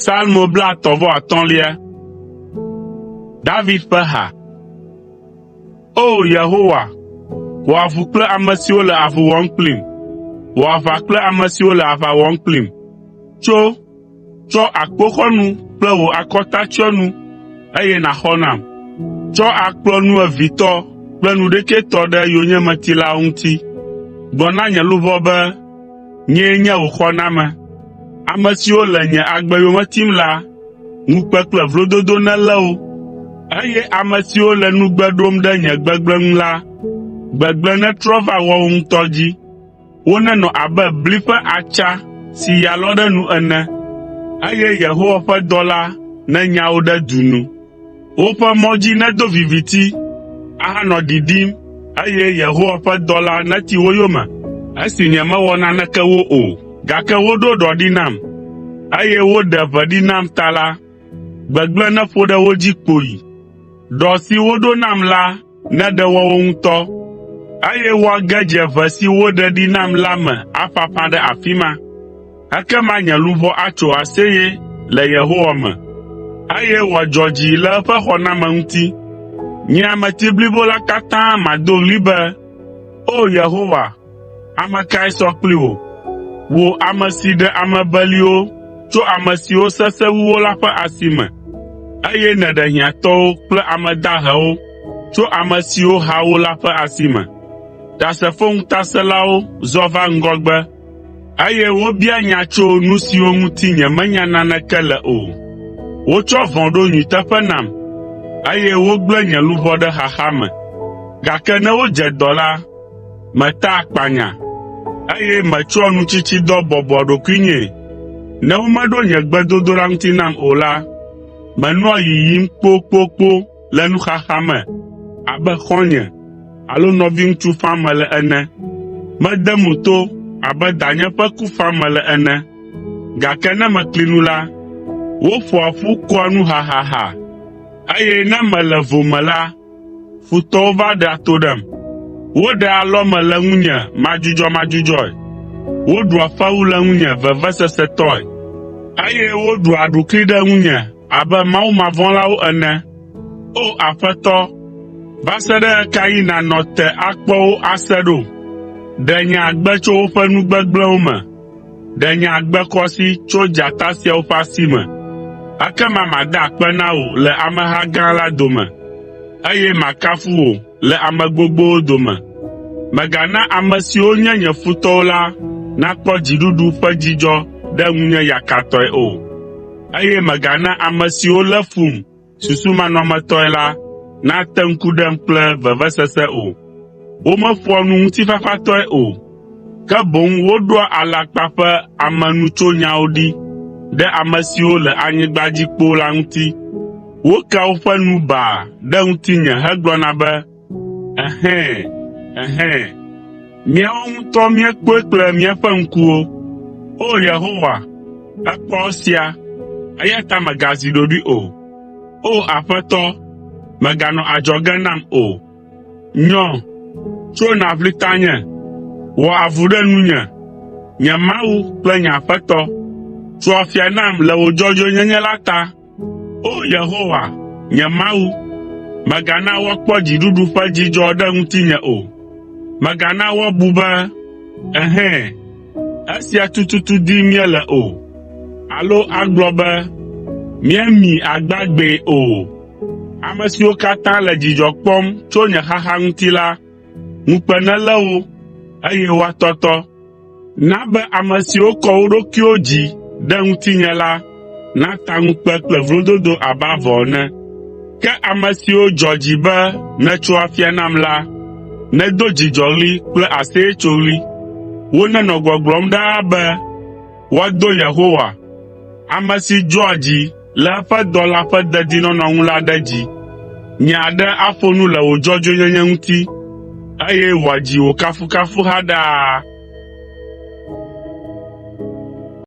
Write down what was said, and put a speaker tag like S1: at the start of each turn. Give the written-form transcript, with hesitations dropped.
S1: Psalmo 33. David ƒe ha. O! Yehowa, wɔ avu kple ame siwo le avu wɔm kplim; wɔ aʋa kple ame siwo le aʋa wɔm kplim. Tso, tsɔ akpoxɔnu kple wò akɔtatsyɔnu, eye nàxɔ nam. Tsɔ akplɔ nuevitɔ kple nuɖekɛtɔ ɖe yonyemetilawo ŋuti. Gblɔ na nye luʋɔ be, “Nyee nye wò xɔname.” Ame siwo le nye agbe yome tim la, ŋukpe kple vlododo nelé wo, eye ame siwo le nugbe ɖom ɖe nye gbegblẽ ŋu la, gbegblẽ netrɔ va woawo ŋutɔ dzi. Wonenɔ abe bli ƒe atsa si ya lɔ ɖe nu ene, eye Yehowa ƒe dɔla nenya wo ɖe du nu. Woƒe mɔ dzi nedo viviti, ahanɔ ɖiɖim, eye Yehowa ƒe dɔla neti wo yome esi nyemewɔ naneke wo o, gake woɖo ɖɔ ɖi nam, eye woɖe ʋe ɖi nam ta la, gbegblẽ neƒo ɖe wo dzi kpoyi. Ɖɔ si woɖo nam la neɖe woawo ŋutɔ, eye woage dze ʋe si woɖe ɖi nam la me aƒaƒã ɖe afi ma. Ekema nye luʋɔ atso aseye le Yehowa me, eye wòadzɔ dzi le eƒe xɔname ŋuti. Nye ameti blibo la katã mado ɣli be, “O Yehowa, ame kae sɔ kpli wò? Wò ame si ɖe ame beliwo tso ame siwo sesẽ wu wo la ƒe asi me, eye nèɖe hiãtɔwo kple ame dahewo tso ame siwo ha wo la ƒe asi me.” Ɖasefo ŋutasẽlawo zɔ va ŋgɔgbe, eye wobia nya tso nu siwo ŋuti nyemenya naneke le o. Wotsɔ vɔ̃ ɖo nyui teƒe nam, eye wogblẽ nye luʋɔ ɖe xaxa me. Gake ne wodze dɔ la, metaa akpanya, eye metsɔa nutsitsidɔ bɔbɔa ɖokuinyee. Ne womeɖo nye gbedodoɖa ŋuti nam o la, menɔa yiyim kpokpokpo le nuxaxa me abe xɔ̃nye alo nɔviŋutsu fam mele ene. Mede mo to abe danye ƒe ku fam mele ene, gake ne mekli nu la, woƒoa ƒu koa nu hahaha, eye ne mele vo me la, futɔwo va ɖea to ɖem. Woɖea alɔme le ŋunye madzudzɔmadzudzɔe, woɖua fewu le ŋunye vevesesetɔe, eye woɖua aɖukli ɖe ŋunye abe mawumavɔ̃lawo ene. O Aƒetɔ, va se ɖe ɣe ka ɣi nànɔ te akpɔ wo ase ɖo? Ɖe nye agbe tso woƒe nu gbegblẽwo me. Ɖe nye agbe kɔsi tso dzata siawo ƒe asi me. Ekema mada akpe na wò le ameha gã la dome, eye makafu wò le ame gbogbowo dome. Mègana ame siwo nye nye futɔwo la nakpɔ dziɖuɖu ƒe dzidzɔ ɖe ŋunye yakatɔe o, eye mègana ame siwo lé fum susumanɔmetɔe la nate ŋku ɖem kple vevesese o. Womeƒoa nu ŋutifafatɔe o, ke boŋ woɖoa alakpa ƒe amenutsonyawo ɖi ɖe ame siwo le anyigba dzi kpoo la ŋuti. Wokea woƒe nu baa ɖe ŋutinye hegblɔna be, “Ɛhɛ̃! Ɛhɛ̃! Míawo ŋutɔ míekpɔe kple míaƒe ŋkuwo.” O! Yehowa, èkpɔ esia, eya ta mègazi ɖoɖoe o. O! Aƒetɔ, mèganɔ adzɔge nam o. Nyɔ, tso nàʋli tanye, wɔ avu ɖe nunye, nye Mawu kple nye Aƒetɔ. Tso afia nam le wò dzɔdzɔenyenye la ta. O! Yehowa, nye Mawu, mègana woakpɔ dziɖuɖu ƒe dzidzɔ ɖe ŋutinye o. Mègana woabu be, “Ɛhɛ̃, esia tututu dim míele o” alo agblɔ be, “Míemii agbagbee o.” Ame siwo katã le dzidzɔ kpɔm tso nye xaxa ŋuti la, ŋukpe nelé wo, eye woatɔtɔ. Na be ame siwo kɔ wo ɖokuiwo dzi ɖe ŋutinye la nata ŋukpe kple vlododo abe avɔ ene. Ke ame siwo dzɔ dzi be nètso afia nam la, nedo dzidzɔɣli kple aseyetsoɣli. Wonenɔ gbɔgblɔm ɖaa be, “Woado Yehowa, ame si dzɔa dzi le eƒe dɔla ƒe dedinɔnɔ ŋu la ɖe dzi. Nye aɖe aƒo nu le wò dzɔdzɔenyenye ŋuti, eye wòadzi wò kafukafuha ɖaa.”